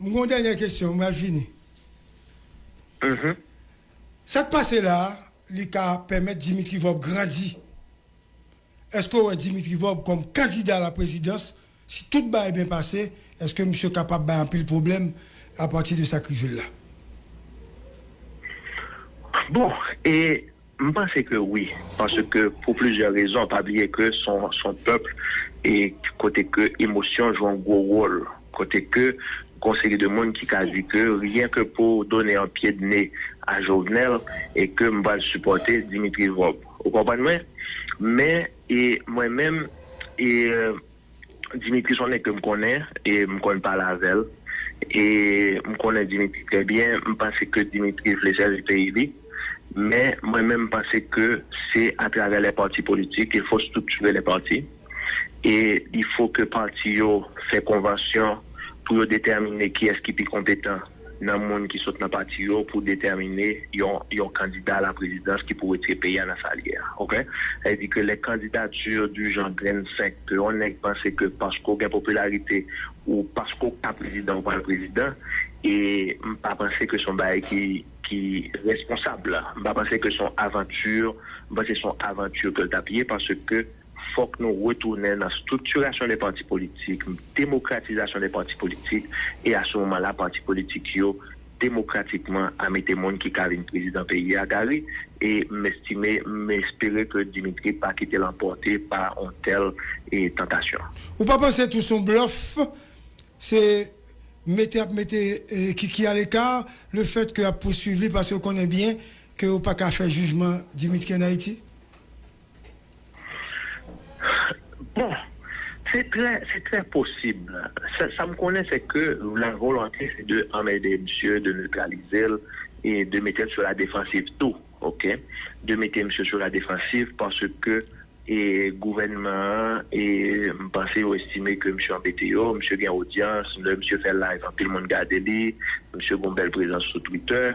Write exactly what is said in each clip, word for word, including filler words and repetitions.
M gen yon dènyè kesyon, m pral fini. Mhm. Sa k pase la a, li ka pèmèt Dimitri Vorbe grandi. Èske w wè Dimitri Vorbe kòm kandida a la prezidans, si tout bagay byen pase, èske misye kapab bay anpil pwoblèm apati de sa k rive l la? Bon, e m panse ke wi, paske pou plizyè rezon, pa bliye ke se yon, se yon pèp e kote ke emosyon jwe yon gwo wòl, kote ke gon seri de moun ki ka di ke ryen ke pou donnen yon pye de ne a Jovenel e ke m pral sipòte Dimitri Vorbe. Ou konprann mwen? Men, e mwen menm, e Dimitri se yon nèg ke m konnen, e m konn pale avè l. E m konnen Dimitri trè byen. M panse ke Dimitri vle sèvi peyi li. Men mwen menm, m panse ke se atravè lè pati politik, il faut structurer les partis. E il faut ke pati yo fè konvansyon pou yo detèmine kiyès ki pi konpetan nan moun ki sot nan pati yo pou detèmine yon, yon kandida a la prezidans ki pou retire peyi a nan sa l ye a. Oke? Sa vle di ke les candidatures du genre grenn senk, ke yon nèg panse ke paske w gen popilarite ou paske w ka prezidan, ou pral prezidan, e m pa panse ke se yon bagay ki, ki responsab. M pa panse ke se yon avanti, m panse se yon avanti ke l t ap ye, paske fòk nou retounen nan striktirasyon de pati politik, demokratizasyon de pati politik, e a se moman la, pati politik yo demokratikman a mete moun ki ka vin prezidan peyi a, Gary, e m estime, m espere ke Dimitri pa kite l anpòte pa yon tèl e tantasyon. Ou pa panse tou se yon blòf, se mete ap mete e, Kiki aleka, le fèt ke ap pouswiv li paske yo konnen byen ke yo pa ka fè jijman Dimitri ann Ayiti? Bon, se trè, se trè posib. Sa, sa m konnen, se ke la volonte, se de anmède misye, de netralize l, e de mete l sou la defansiv tou, oke? De mete misye sou la defansiv, paske e gouvènman an, e m panse yo estime ke misye anbete yo, misye gen odyans, lè misye fè live, anpil moun gade li, misye gen yon bèl prezans sou Twitter,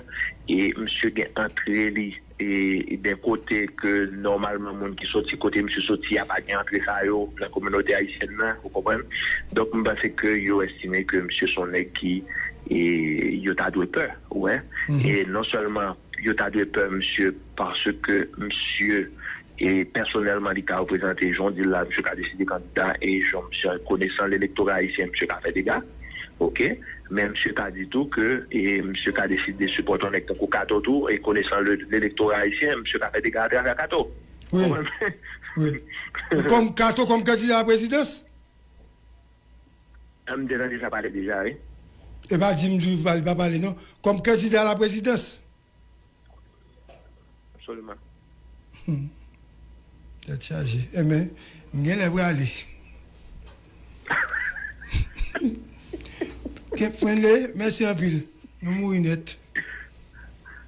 e misye gen antre li e, e de kote ke nòmalman moun ki soti kote misye soti a pa gen antre sa yo nan kominote ayisyèn nan, ou konprann? Donk, m panse ke yo estime ke misye se yon nèg ki, e, yo ta dwe pè, ou wè. E non sèlman yo ta dwe pè misye paske misye, e, pèsonèlman, li ka reprezante, jan w di l la, misye ka deside kandida, e jan misye konesan lelektora ayisyen, misye ka fè dega. Oke? Men misye ka di tou ke, e, misye ka deside sipòte yon nèg tankou Kato tou, e konesan le, lelektora ayisyen, misye ka fè dega atravè Kato. Wi. Wi. Kòm Kato, kòm kandida a prezidans? M te tande sa pale deja, wi. E pa di m di pa, pa pale, non. Kòm kandida a la prezidans? Absoliman. Tèt chaje. Enben, m genlè prale. Kèk frenle, mèsi anpil. Nou mouri nèt.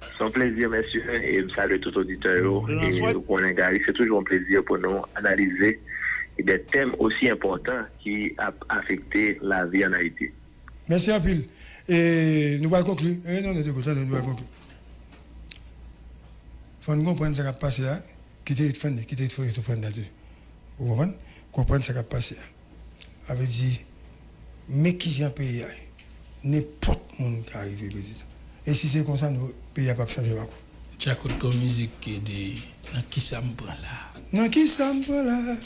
Se yon plezi, mesye, e m salye tout oditè yo. E ou konnen, Gary, se toujou yon plezi pou nou analize de tèm osi enpòtan ki ap afekte lavi ann Ayiti. Mèsi anpil. E nou pral konkli. E non, non, de kote, nou pral konkli. Fò n konprann sa k ap pase a. Kite ret frenle, kite ret frenle tou frenle la tou. Ou konprann? Konprann sa k ap pase a. Sa vle di, men kijan peyi a ye. Nenpòt moun ka rive prezidan. E si se konsa, nou, peyi a p ap chanje pako. Djakout gon mizik ki di, nan kisa m pran la? Nan kisa m pran la?